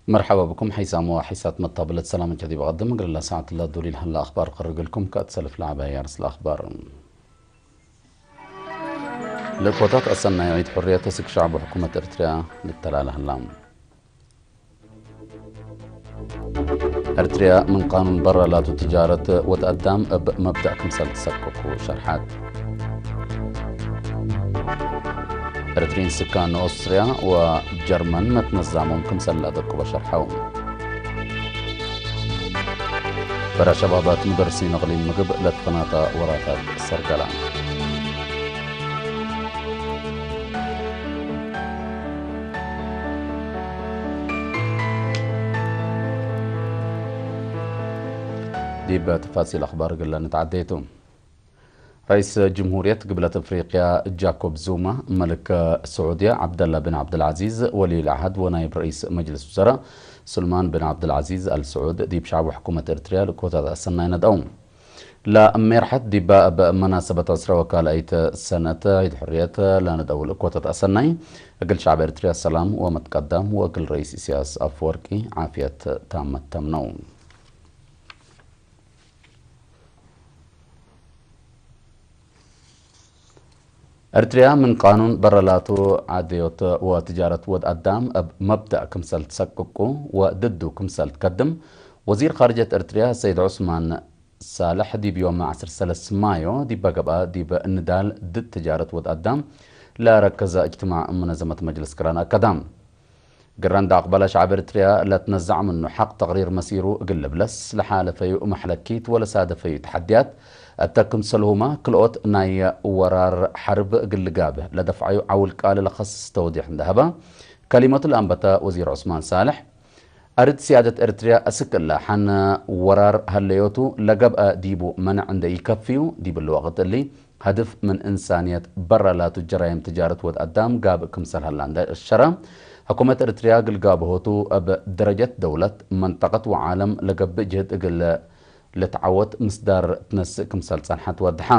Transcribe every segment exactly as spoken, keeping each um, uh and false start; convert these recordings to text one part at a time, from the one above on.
መርሐባ ብኩም ሐይሳም ወሐይሳት መታብለት ሰላም ጀዲድ በቀድም እግል ለሰዓት ለዱሊል ሀለ አኽባር ቀርግልኩም ከእት ሰልፍ ለዐባይ አርስ ለአኽባር። ልእኮታት አሰናይ ዒድ ሕርየት እስክ ሸዕብ ወሕኩመት ኤርትርያ ልተላለ ሀላ። ኤርትርያ ምን ቃኑን በረ ላቱ ትጃረት ወድ አዳም እብ መብደእ ክምሰል ትሰቅቁ ሸርሐት። ኤርትሪን ስካን ኦስትርያ ወጀርመን መትነዛሞም ክምሰል ለአደቁበ ሸርሐው። በረ ሸባባት ሙደርሲን እቅሊም ምግብ ለትፈናተ ወራታት ሰርገላ። ዲብ ተፋሲል አኽባር እግል ንትዓደየቱ። ረኢስ ጅምሁርየት ግብለት አፍሪቅያ ጃኮብ ዙማ፣ መልክ ስዑድያ ዐብደላ ብን ዐብደልዐዚዝ ወልዩል ዐህድ ወናይብ ረኢስ መጅልስ ውዘራእ ሱልማን ብን ዐብደልዐዚዝ አል ስዑድ ዲብ ሸዐብ ወሕኩመት ኤርትርያ ልእኮታት አሰናይ ነድአው። ለሜርሐት ዲባ እብ መናሰበት ዕስረ ወካልአይት ሰነት ዒድ ሕርየት ለነድአው ልእኮታት አሰናይ፣ እግል ሸዐብ ኤርትርያ ሰላም ወመትቀዳም ወእግል ረኢስ ኢሰያስ አፈወርቂ ዓፍየት ታመት ተምነው። ኤርትርያ ምን ቃኑን በረ ላቱ ዓደዮት ወትጃረት ወድ አዳም እብ መብደእ ክምሰል ትሰቅቁ ወድዱ ክምሰል ትከድም፣ ወዚር ካርጀት ኤርትርያ ሰይድ ዑስማን ሳልሕ ዲብ ዮም ዐስር ሰለስ ማዮ ዲበ ገብአ ዲብ ንዳል ድድ ትጃረት ወድ አዳም ለረከዘ እጅትማዕ ሙነዘመት መጅልስ ቅራን አከደ። ግረ እንደ አቅበለ ሸዐብ ኤርትርያ ለትነዘዕ ምኑ ሐቅ ተቅሪር መሲሩ እግል ልብለስ፣ ለሓለፈዩ መሕለኪት ወለሳደፈዩ ተሐድያት እተ ክምሰልሁመ፣ ክልኦት ናይ ወራር ሐርብ እግል ልጋብእ ለደፍዐዩ ዐውል ቃል ለከስስ ተውዲሕ እንደ ሀበ፣ ከሊመቱ ለአንበተ ወዚር ዑስማን ሳልሕ፣ አርድ ስያደት ኤርትርያ አስክ እለ ሐን ወራር ሀለዮቱ ለገብአ ዲቡ መንዕ እንደ ኢከፍዩ፣ ዲብ እሊ ወቅት እሊ፣ ሀድፍ ምን እንሳንየት በረ ላቱ ጀራይም ትጃረት ወድ አዳም ጋብእ ክምሰል ሀላ እንደ አሸረ፣ ሕኩመት ኤርትርያ እግል ጋብሆቱ እብ ደረጀት ደውለት፣ መንጠቀት ወዓለም ለገብእ ጅህድ እግል ልትዓወት ምስዳር ትነስእ ክምሰል ጸንሐት ወድሐ።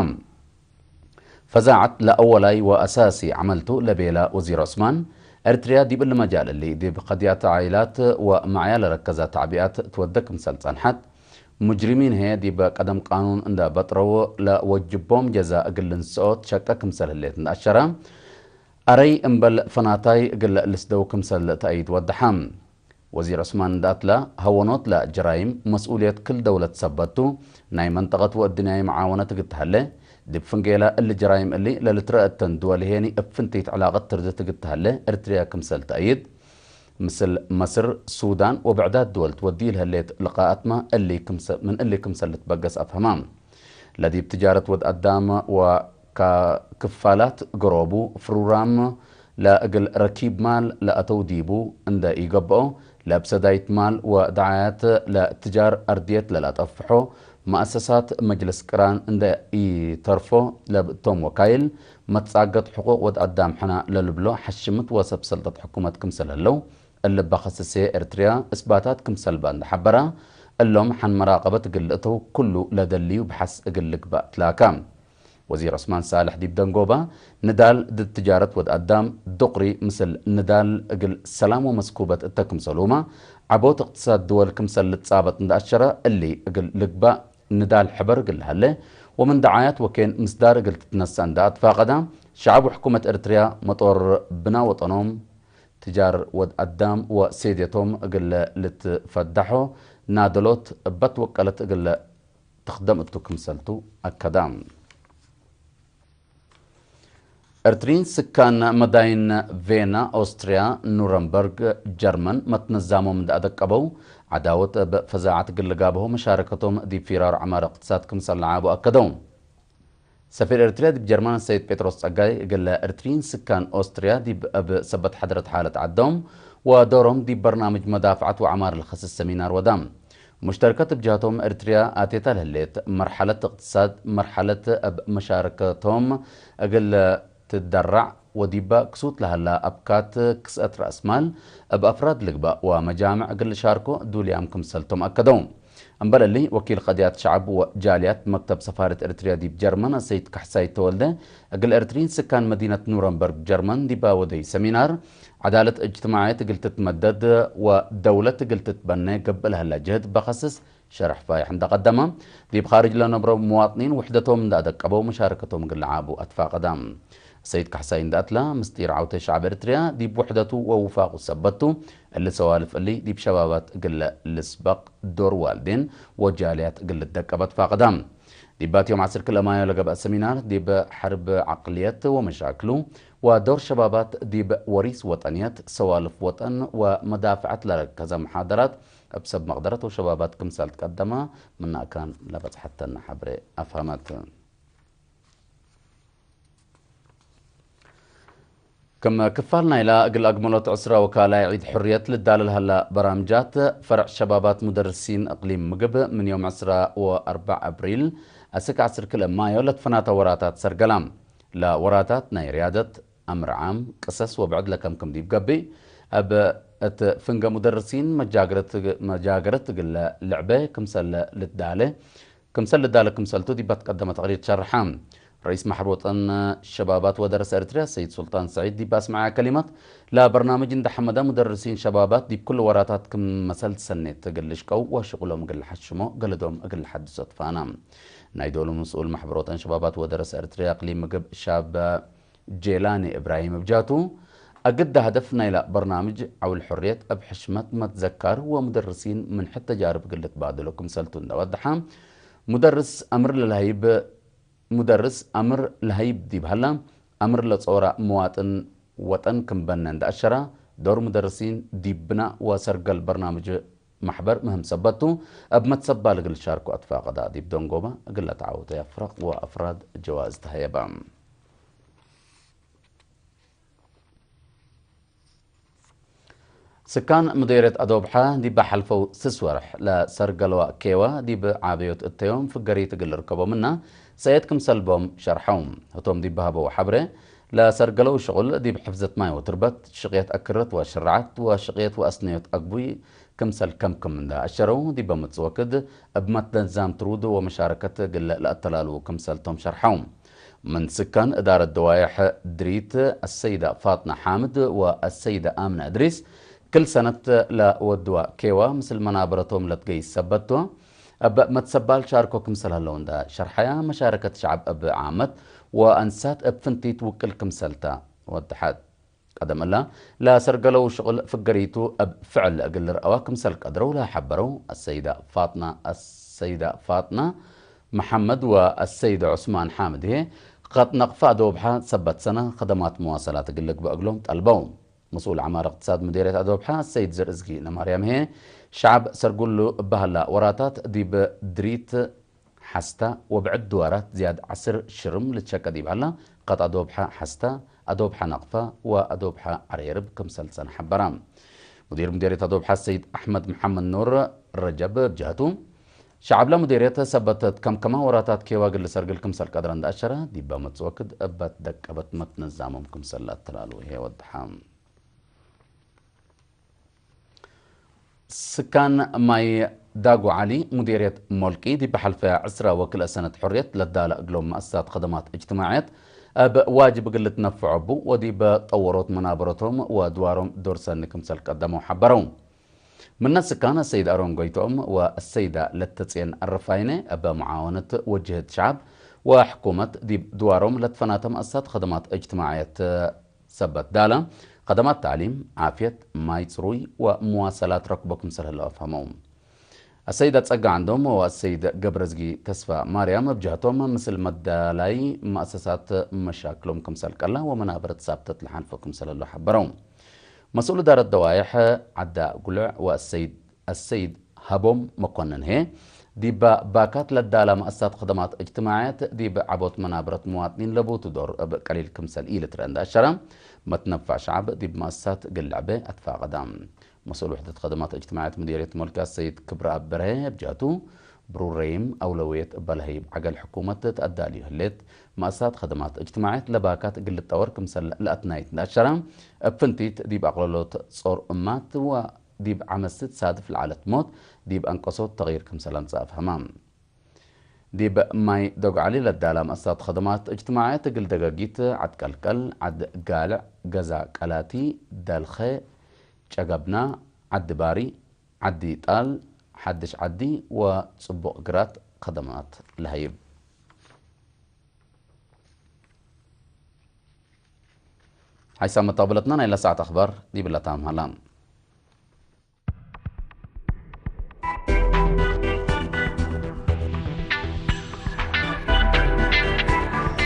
ፈዛዐት ለአወላይ ወአሳሲ ዐመልቱ ለቤለ ወዚር ዑስማን፣ ኤርትርያ ዲብ እሊ መጃል እሊ፣ ዲብ ቀድያት ዓኢላት ወመዕያ ለረከዘ ተዕቢኣት ትወዴ ክምሰል ጸንሐት፣ ሙጅሪሚን ህዬ ዲብ ቀደም ቃኑን እንደ በጥረው ለወጅቦም ጀዛ እግል ልንስኦ ትሸቄ ክምሰል ህሌት እንደ አሸረ፣ አረይ እምበል ፈናታይ እግል ልስደው ክምሰል ተአይድ ወደሐ። ወዚር ዑስማን እንደ አትለ፣ ሀወኖት ለጀራይም መስኡልየት ክል ደውለት ሰበት ቱ፣ ናይ መንጠቀት ወእድንያይ መዓወነት እግል ተሀሌ፣ ዲብ ፍንጌለ እሊ ጀራይም እሊ ለልትረአ እተን ድወል ህዬኒ እብ ፍንቲት ዕላቀት ትርድት እግል ተሀሌ ኤርትርያ ክምሰል ተአይድ፣ ምስል መስር፣ ሱዳን ወብዕዳት ድወል ትወድዩ ለህሌት ልቃኣትመ እሊ ክምሰ-፣ ምን እሊ ክምሰል ልትበገስ አፍሀመ። ለዲብ ትጃረት ወድ አዳም ወክፋላት ገሮቡ፣ ፍሩራም ለእግል ረኪብ ማል ለአተው ዲቡ እንደ ኢገብኦ፣ ለእብ ሰዳይት ማል ወደዓያት ለትጃር አርድየት ለለአጠፍሖ፣ መአሰሳት መጅልስ ቅራን እንደ ኢተርፎ፣ ለብእቶም ወካይል መትጻገት ሕቁቅ ወድ አዳም ሕነ ለልብሎ ሐሽምት ወሰብ ሰልጠት ሕኩመት ክምሰል ህለው፣ እሊ በከስሴ ኤርትርያ እስባታት ክምሰል በ እንደ ሐበረ፣ እሎም ሐን መራቀበት እግል ልእተው ኩሉ ለደልዩ ብሐስ እግል ልግባእ ትላከ። ወዚር ዑስማን ሳልሕ ዲብ ደንጎበ፣ ንዳል ድድ ትጃረት ወድ አዳም ዱቅሪ ምስል ንዳል እግል ሰላም ወመስኩበት እተ ክምሰሉመ፣ ዐቦት እቅትሳድ ድወል ክምሰል ልትጻበጥ እንደ አሸረ፣ እሊ እግል ልግባእ ንዳል ሕበር እግል ለሀሌ፣ ወምን ደዓያት ወኬን ምስዳር እግል ትትነሰእ እንደ አትፋቀደ፣ ሸዐብ ወሕኩመት ኤርትርያ መጦር ብና ወጠኖም፣ ትጃር ወድ አዳም ወሴድየቶም እግል ልትፈደሖ ናደሎት እበ ትወቀለት እግል ትክደም እቱ ክምሰልቱ አከደ። ኤርትሪን ስካን መዳይን ቬና ኦስትርያ፣ ኑረምበርግ ጀርመን መትነዛሞም እንደ አደቀበው፣ ዐዳወት እብ ፈዛዐት እግል ልጋብሆ መሻረከቶም ዲብ ፊራር ዐማር እቅትሳድ ክምሰል ለዓቡ አከደው። ሰፊር ኤርትርያ ዲብ ጀርመን ሰይድ ጴጥሮስ ጸጋይ፣ እግለ ኤርትሪን ስካን ኦስትርያ ዲብ እብ ሰበት ሐድረት ሓለት ዐዶም ወዶሮም ዲብ በርናምጅ መዳፍዐት ወዐማር ለኸስስ ሰሚናር ወዳም። ሙሽተርከት እብ ጀሀቶም፣ ኤርትርያ አቴታ ለህሌት መርሐለት እቅትሳድ መርሐለት እብ መሻረከቶም እግል ትደረዕ ወዲበ ክሱት ለሀላ አብካት ክስአት ረአስ ማል እብ አፍራድ ልግበእ ወመጃምዕ እግል ልሻርኮ ዱልያም ክምሰልቶም አከደው። እምበል እሊ፣ ወኪል ቀድያት ሸዐብ ወጃልያት መክተብ ሰፋረት ኤረትርያ ዲብ ጀርመን አሰይድ ካሕሳይ ተወልደ፣ እግል ኤረትርዪን ስካን መዲነት ኑረምበርግ ጀርመን ዲብ አወደዩ ሰሚናር፣ ዐዳለት እጅትማዕየት እግል ትትመደድ ወደውለት እግል ትትበኔ ገብእ ለህለ ጅህድ በከስስ ሸርሕ ፋይሕ እንዳ ቀደመ፣ ዲብ ካርጅ ለነብረው መዋጥኒን ውሕደቶም እንዳ አደቀበው መሻረከቶም እግል ለዓቡ አትፋቀደ። ሰይድ ካሕሳይ እንዳ አትላ፣ ምስጢር ዐውተ ሸዐብ ኤረትርያ ዲብ ውሕደቱ ወውፋቁ ሰበት ቱ፣ እሊ ሰዋልፍ እሊ ዲብ ሸባባት እግለ ልስበቅ ዶር ዋልዴን ወጃልያት እግል ልትደቀብ አትፋቀደ። ዲባት ዮም ዐስር ክልኤ ማዮ ለገብአ ሰሚናር፣ ዲብ ሐርብ ዐቅልየት ወመሻክሉ፣ ወዶር ሸባባት ዲብ ወሪስ ወጠንየት፣ ሰዋልፍ ወጠን ወመዳፍዐት ለረከዘ መሓደራት፣ እብ ሰብ መቅደረት ወሸባባት ክምሰል ትቀደመ፣ ምነ አካን ለበጽሐተነ ሐብሬ አፍሀመት። ክም ክፋል ናይላ፣ እግል አግመሎት ዕስራ ወካላይ ዒድ ሕርየት ልዳለል ሀላ በራምጃት፣ ፈርዕ ሸባባት ሙደርሲን እቅሊም ምግብ፣ ምን ዮም ዕስራ ወአርበዕ አብሪል አስክ ዐስር ክልኤ ማዮ ለትፈናተ ወራታት ሰርገላ። ለወራታት ናይ ርያደት፣ አምር ዓም፣ ቅሰስ ወብዕድ ለከምክም ዲብ ገብእ፣ እብ እት ፍንገ ሙደርሲን መጃገረት፣ መጃገረት እግለ ልዕበ ክምሰል ልትዳለ፣ ክምሰል ልዳለ ክምሰልቱ ዲብ አትቀደመ ተቅሪር ትሸርሐ። ረኢስ ማሕበር ወጠን ሸባባት ወደረሰ ኤረትርያ ሰይድ ሱልጣን ሰዒድ ዲብ አስመዐ ከሊመት፣ ለበርናምጅ እንደ ሐመደ ሙደርሲን ሸባባት ዲብ ኩሉ ወራታት ክም መሰል ሰኔት እግል ልሽቀው ወሽቁሎም እግል ለሐሽሞ ገለዶም እግል ለሐድሶ ትፋና። ናይ ዶሉ መስኡል ማሕበር ወጠን ሸባባት ወደረሰ ኤረትርያ እቅሊም ምግብ ሻብ ጄላኒ እብራሂም እብ ጃቱ፣ አግደ ሀደፍ ናይላ በርናምጅ ዐውል ሕርየት እብ ሕሽመት መትዘካር ወሙደርሲን ምን ሕድ ተጃርብ እግል ልትባድሎ ክምሰልቱ እንደ ወደሐ፣ ሙደርስ አምር ለልሀይብ፣ ሙደርስ አምር ለሀይብ ዲብ ሀላ፣ አምር ለጾራ መዋጥን ወጠን ክም በነ እንደ አሸራ፣ ዶር ሙደርሲን ዲብ ብናእ ወሰርገል በርናምጅ ማሕበር ምህም ሰበት ቱ፣ እብ መትሰባል እግል ሻርኮ አትፋቀዳ። ዲብ ደንጎበ እግል ለተዓወተ አፍረቅ ወአፍራድ ጀዋዝ ተሀየበ። ስካን ምዴርየት አዶብሐ ዲበ ሐልፈው ስስ ወርሕ ለሰርገለዋ ኬዋ ዲብ ዓበዮት እተዮም ፍገሪት እግል ልርከቦ ምና ሰእየት ክምሰል ቦም ሸርሐው። ህቶም ዲብ ሀበው ሐብሬ፣ ለሰርገለው ሽቁል ዲብ ሕፍዘት ማይ ወትርበት፣ ሽቅየት አክርት ወሽራዓት ወሽቅየት ወአስነዮት አግቡይ ክምሰል ከምክም እንዳ አሸረው፣ ዲበ ምጽእ ወክድ እብ መትነዛም ትሩድ ወመሻረከት እግል ለአተላልዉ ክምሰልቶም ሸርሐው። ምን ስካን እዳረት ደዋየሕ ድሪት አሰይደ ፋጥነ ሓምድ ወአሰይደ አምነ እድሪስ፣ ክል ሰነት ለወድዋ ኬዋ ምስል መናበረቶም ለትገይስ ሰበት ቱ፣ እብ መትሰባል ሻርኮ ክምሰል ሀለው እንዳ ሸርሐያ፣ መሻረከት ሸዐብ እብ ዓመት ወአንሳት እብ ፍንቲት ውቅል ክምሰልታ ወደሐት። ቀደም እላ፣ ለሰርገለው ሽቁል ፍገሪቱ እብ ፍዕል እግል ልርአዋ ክምሰል ቀድረው ለሐበረው አሰይደ ፋጥና፣ አሰይደ ፋጥና መሐመድ ወአሰይደ ዑስማን ሓምድ ህዬ፣ ቀጥ ነቅፈ አዶብሐ ሰበት ሰነ ከደማት መዋሰላት እግል ልግበእ እግሎም ጠልበው። መስኡል ዐማር እቅትሳድ ምዴርየት አዶብሐ አሰይድ ዘርእዝጊ ነማርያም ህዬ፣ ሸዐብ ሰርጉሉ እበ ሀላ ወራታት ዲብ ድሪት ሐስታ ወብዕድ ድዋራት ዝያድ ዐስር ሽርም ልትሸቀ ዲብ ሀላ፣ ቀጥ አዶብሐ ሐስታ፣ አዶብሐ ነቅፈ ወአዶብሐ ዐሬርብ ክምሰል ሰነ ሐበራ። ሙዲር ምዴርየት አዶብሐ ሰይድ አሕመድ መሐመድ ኑር ረጀብ እብ ጀህቱ፣ ሸዐብለ ሙዴርየት ሰበት እት ከምከመ ወራታት ኬዋ እግል ልሰርግል ክምሰል ቀድረ እንደ አሸረ፣ ዲበ መጽእ ወክድ እበ ትደቀበት መትነዛሞም ክምሰል ለአተላሉ ህዬ ወደሐ። ስካን ማይ ዳጉ ዐሊ፣ ሙዴርየት ሞልቂ፣ ዲብ ሐልፈ ዕስራ ወክልኤ ሰነት ሕርየት ለዳለ እግሎም መአሰሳት ከደማት እጅትማዕየት እብ ዋጅብ እግል ልትነፈዖ እቡ ወዲብ ጠወሮት መናበረቶም ወድዋሮም ዶር ሰኒ ክምሰል ቀደመው ሐበረው። ምነ ስካን አሰይድ አሮን ጎይቶም ወአሰይደ ለተጽየን አረፋይነ እበ መዓወነት ወጅህድ ሸዐብ ወሕኩመት ዲብ ድዋሮም ለትፈናተ መአሰሳት ከደማት እጅትማዕየት ሰበት ዳለ፣ ከደማት ተዕሊም፣ ዓፍየት፣ ማይ ጽሩይ ወመዋሰላት ረክቦ ክምሰል ህለው አፍሀመው። አሰይድ አጸጋ ዐንዶም ወአሰይድ ገብረዝጊ ተስፋ ማርያም እብ ጀህቶም፣ ምስል መዳላይ መአሰሳት መሻክሎም ክምሰል ቀላ ወመናበረት ሳብተት ለሐንፎ ክምሰል ህለው ሐበረው። መስኡል እዳረት ደዋይሕ ዐዳ ጉልዕ ወአሰይድ አሰይድ ሀቦም መኮንን ህዬ፣ ዲብ ባካት ለዳላ መአሰሳት ከደማት እጅትማዕየት ዲብ ዐቦት መናበረት መዋጥኒን ለቡቱ ዶር እብ ቀሊል ክምሰል ኢልትረአ እንደ አሸረ፣ መትነፋዕ ሸዐብ ዲብ መአሰሳት እግል ለዐበ አትፋቀዳ። መስኡል ውሕደት ከደማት እጅትማዕየት ምዴርየት ሞልቂ አሰይድ ክብረአብ በርሀ እብ ጀህቱ፣ ብሩረይም አውለውየት እበ ለሀይብ ዐገል ሕኩመት ተአዳልዩ ህሌት፣ መአሰሳት ከደማት እጅትማዕየት ለባካት እግል ልጠወር ክምሰል ለአትናይት እንደ አሸረ፣ እብ ፍንቲት ዲብ አቅለሎት ጾር እማት ወ ዲብ ዐመስት ሳድፍ ለዐለት ሞት ዲብ አንቀሶት ተግይር ክምሰል አንሰእ አፍሀመ። ዲብ ማይ ዶግዐሊ ለዳላ መአሰሳት ከደማት እጅትማዕየት እግል ደገጊት ዐድ ቀልቀል፣ ዐድ ጋልዕ፣ ገዛ ቀላቲ፣ ደልኸ፣ ጨገብና፣ ዐዲ ባሪ፣ ዐዲ ጣል፣ ሐድሽ ዐዲ ወጽቡቅ ግራት ከደማት ለሀይብ። ሐይሳም መታብለትና ናይለ ሰዓት አኽባር ዲብለ ታም ሀላ።